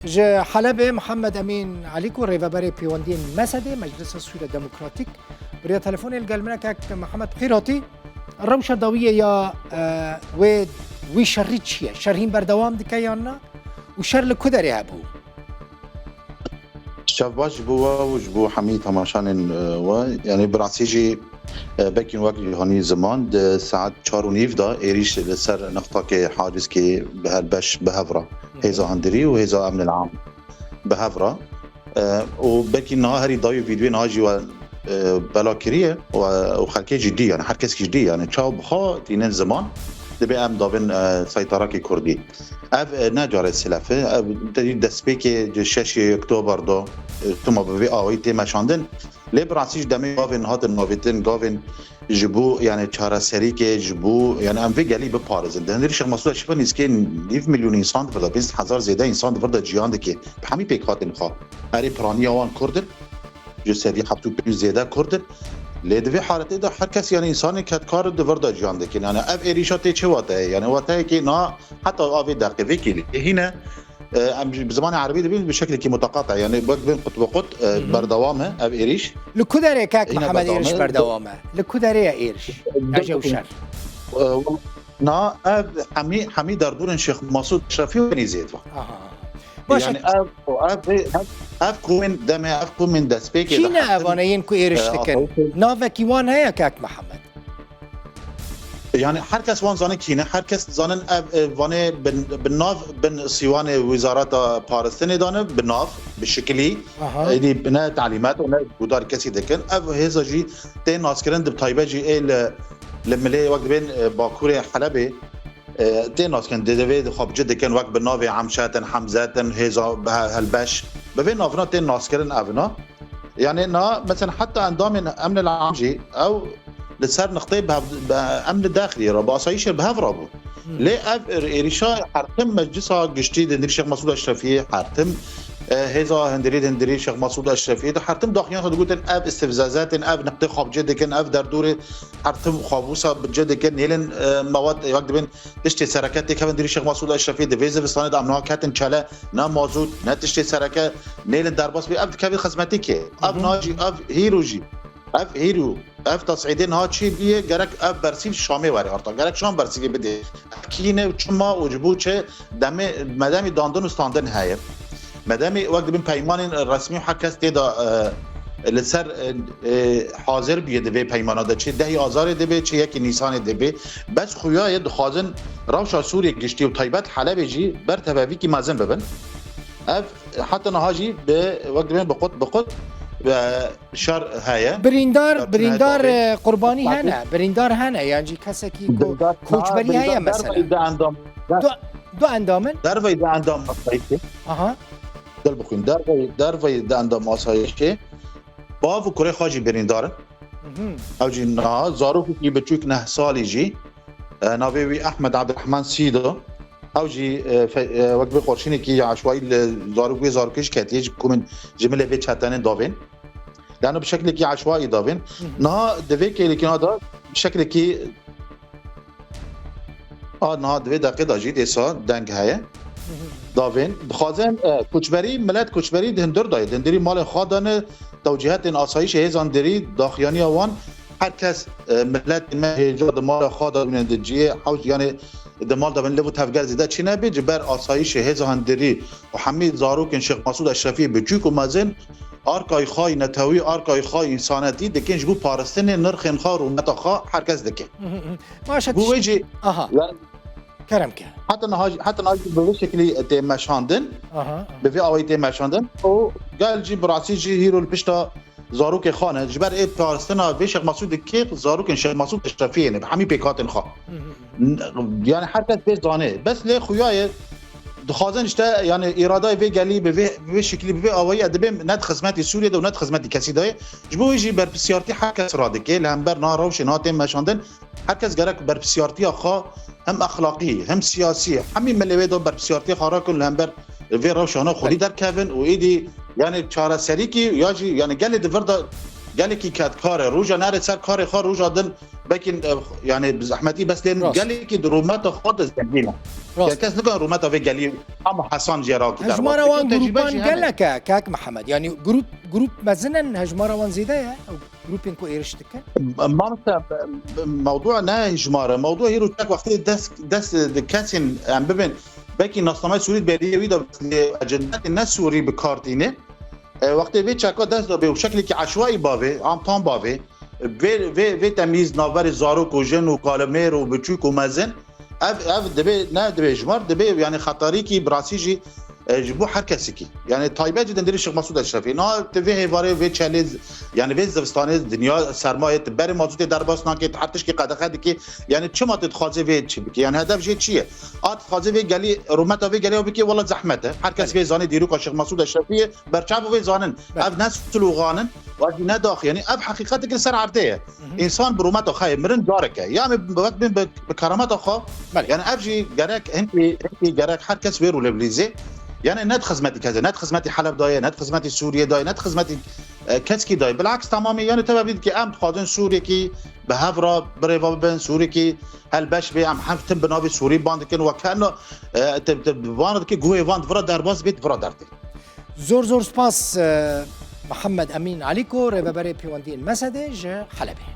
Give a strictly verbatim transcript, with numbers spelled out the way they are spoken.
Ji Helebê Mihemed Emîn Elîko, rêveberê pêwendiyên mesedê Meclisa Sûriya Demokratîk, bi riya telefonê li gel min e. Kek Mihemed, bi xêr hatî. Rewşa dawiyê ya, e, wê, wî şerî çi ye? Şer hîn berdewam dike yan na? Û şer li ku derê hebû? Şev baş ji bo we û ji bo hemî temaşanên, e, we. Yanî bi rastî jî, e, Bekîn wek cîhanî ziman di saet çar û nîv de êrîş li ser nextakê Hariskê bi helbeş bi hev re. Hêza hundirî û hêza emnil am bi hev re. E, û Bekîn niha herî dawî vîdyoyê niha jî we, e, bela kiriye we û xelkê jî dî, yanî her kes jî dî, yanî çaw bi xwe tînin ziman, dibê em dabin, e, seytarakê kurdî. Ev, e, ne carê silef e. Ev te dî destpêkê di şeşê Oktober de, e, tuma bi vê awayî tê meşandin. Lê bi rastî ji demê gavên hatin navêtin, gavên ji bo, yani, çareserîkê, ji bo, yani, em vê gelî biparêzin. Di hundirî Şêx Mesûd Eşrefî nîzkê nîv milyon însan di vir de, bîst hezar zêde însan di vir de ciyan dike. Bi hemî pêkhatên xwe. Erê piraniya wan kurd in. Ji sedî heft û pênc zêde kurd in. Lê di vê haletê de her kes, yani, însanê kedkar di vir de ciyan dikin. Yani, ev êrîşa tê çi wateyê? Yani, wateyekê na heta avê deqê vê kêlî. Hîne, e, em bi zimanê erebî dibînin bi şeklekî mutaqata, yani wek dibên qut bi qut, e, Hı hı. berdewam e ev êrîş. Li ku derê kek Hîne Mihemed êrîş berdewam e. Berdewam e? Li ku derê ye êrîş? Bil- Eje û şer. E, na ev hemî, hemî derdorên Şêx Mesûd Eşrefî wenî zêd va. Aha. Baş e. Yani ev, ev, ev, ev komên demê, ev komên destpêkê Kî de ne hetin, evane yên ku êrîş e, dikin? Navekî wan heye kek Mihemed? Yani her kes wan zane kî ne, her kes zanin ev, e, vanê bin, bi nav bin sîwanê Wizareta Paristinê dane, bi nav, bi şikilî, Aha. êdî ne talîmat û ne gudar kesî dikin. Ev hêza jî tê naskirin, di taybet jî ê li, li milê wek dibên, e, Bakurê Helebê, e, tê naskirin, di devê xwe bi cih dikin, wek bi navê Emşetin, Hemzetin, hêza bi he-, helbeş. Bi vê navina tê naskirin evna. Yani na, mesela heta endamên emnê li am jî ew li ser nixtê bi hev-, bi emnê dexilî re, bi asayîşê bi hev re bû. Hmm. Lê ev êr-, êrîşa her tim meclisa giştî di hundirî Şêx Mesûd Eşrefiyê, her tim, e, hêza hundirî di hundirî Şêx Mesûd Eşrefiyê de her tim daxuyan xwe digotin ev istifzazetên, ev nixtê xwe bi cih dikin, ev derdorê her tim xwe wisa bi cih dikin, nêlin, e, mewad, e, wek dibên tiştê sereke têkevin hundirî Şêx Mesûd Eşrefiyê, di vê zivistanê de em niha ketin çele, ne mazût, ne tiştê sereke, nêlin derbas bê, ev dikevin xizmetê kê? Ev Hı hı. niha jî, ev hîro jî, ev hîro, ev tesîdê niha çê bûye, gerek ev bersîv Şamê were arta. Gerek Şam bersîvê bidê. Ev kî ne û çima û ji bo çi demê, me demê dandin û standin heye. Me demê wek dibin peymanên resmî û her kes tê de, e, li ser, e, e, hazir bûye di vê peymana de. Çi dehê Azarê dibe, çi yekê Nîsanê dibe. Bes xuya ye dixwazin rewşa Sûriyê giştî û taybet Helebê jî ber tevevîkî mezin bibin. Ev heta niha jî bi, wek dibên bi qut bi qut ve şer heye. Birîndar, Şer birîndar, heye. e, qurbanî Tabii. hene, birîndar hene, yan jî kesekî ku Birîndar, koçberî birîndar heye derveyî mesela. de endam. Du, du endam in? Derveyî de endam asayîşê. Aha. Dil bixwîn. Derveyî, derveyî de endam asayîşê. Bav û kurê xwe jî birîndar in. Mhm. Ew jî niha zarokekî biçûk neh salî jî, e, navê wî Ehmed Abdurrahman Sîdo. Ew jî, e, fe-, e, wek bi qorşînekî eşwayî li zarok wê zarokê jî ketiye, ji komên ji milê vê çetenên davên. Yani bi şeklekî eşwayî davên. Hı hı. Niha di vê kêlekîna de bi şeklekî a niha di vê deqê de jî dêsa deng heye. Hı hı. Davên dixwazin, e, koçberî, milet koçberî di hundir de ye. Di hundirî malê xwe de ne, tewcîhetên asayîşê hêzan dirî, daxuyaniya wan, her kes, e, miletên me hêja di mala xwe de bînin di cihê hewş, yani di mal de bin liv û tevger zêde çi nebe, ji ber asayîşê hêza hundirî û hemî zarokên Şêx Mesûd Eşrefî biçûk û mezin, arkayî xwe netewî, arkayî xwe însanetî dikin ji bo parastinê nirxên xwe, rûmeta xwe her kes dike. Hı hı hı. Baş e, Bu tiş-, wê jî Aha. yani Kerem ke. Heta niha jî, heta niha jî bi vê şeklî tê meşandin, Aha, aha. bi vê awayî tê meşandin. Û gel jî bi rastî jî hîro li pişta zarokê xwe ne. Ji ber ê parastina vê Şêx Mesûdê kê zarokên Şêx Mesûd Eşrefiyê ne, bi hemî pêkhatên xwe. Hı hı hı. N-, yani her kes vê zanê. Bes lê xuya ye, dixwazin işte, yani îradayê vê gelî bi vê, bi vê şeklî, bi vê awayî, e, dibê ne di xizmetî Sûriyê de û ne di xizmetî kesî de ye. Ji bo wê jî berpirsiyartî her kes radike, li hember na rewşê na tê meşandin. Her kes gerek berpirsiyartiya xwe hem exlaqî, hem siyasî, hemî milê wê de berpirsiyartiya xwe rakin li hember vê rewşana xwedî Belê. derkevin û êdî, yani çareserîkî ya jî, yani gelê di vir de Gelekî kedkar e. Roja nere ser karê xwe, roja din belkî, e, yani bi zehmetî bes lê gelekî di rûmeta xwe de zengîn e. Rast. Kes nikare rûmeta vê gelî ama Hesan jê rakî derbas. Hejmara wan grûpan gelek e, kak Mihemed. Yani grûp, grûp mezin in, hejmara wan zêde ye. Ew grûpên ku êriş dikin. Mamoste, mewdûa ne hejmar e. Mewdûa hîro çek wextê dest, dest di kesên em bibin. Belkî nasnameya Sûrî di beriyê wî de, lê ecendetê ne Sûrî bi kar tîne. E, wextê vê çeka dest de bê û şeklekî eşwaî bavê, am tam bavê, vê, vê, vê temîz navberê zarok û jin û kalemêr û biçûk û mezin, ev, ev dibê, ne dibê hejmar, dibê yani xetarîkî bi rastî jî, e, ji bo her kesekî. Yani taybet jî dindirî Şêx Mesûd Eşrefî. Na tu vê hêvarê, vê çelê, yani vê zivistanê dinya sermayê, tu berê mazûtê derbas nakê, tu her tişkî qedexe dikê. Yani çima tu dixwazê vê çi bikê? Yani hedef jê çi ye? A dixwazê vê gelî, rûmeta vê gelî bikê, wela zehmet e. Her kes vê zanê dîroka Şêx Mesûd Eşrefî ye, berçav vê zanin. Belê. Ev ne slogan in, ev jî ne daxî. Yani ev heqîqetek li ser erdê ye. Hı hı. Însan bi rûmeta xwe ye, mirin carek e. Ya em wek bin bi, bi kerameta xwe. Belê. Yani ev jî gerek, hinkî, hinkî gerek her kes wê rûlê bilîzê. Yani ne di xizmetî kesê, ne di xizmetî Heleb dayê, ne di xizmetî Sûriyê dayê, ne di xizmetî, e, keskî dayê. Bilaks tamamî yani tevevî dike em dixwazin Sûriyekî bi hev re birêve bibin, Sûriyekî helbeş bê, em hev tim bi navê Sûrî ban dikin, wek heno, e, te, te, van dike guhê van di vira derbas bê, di vira dertê. Zor zor spas, e, Mihemed Emîn Elîko, rêveberê pêwendiyên Mesedê ji Helebê.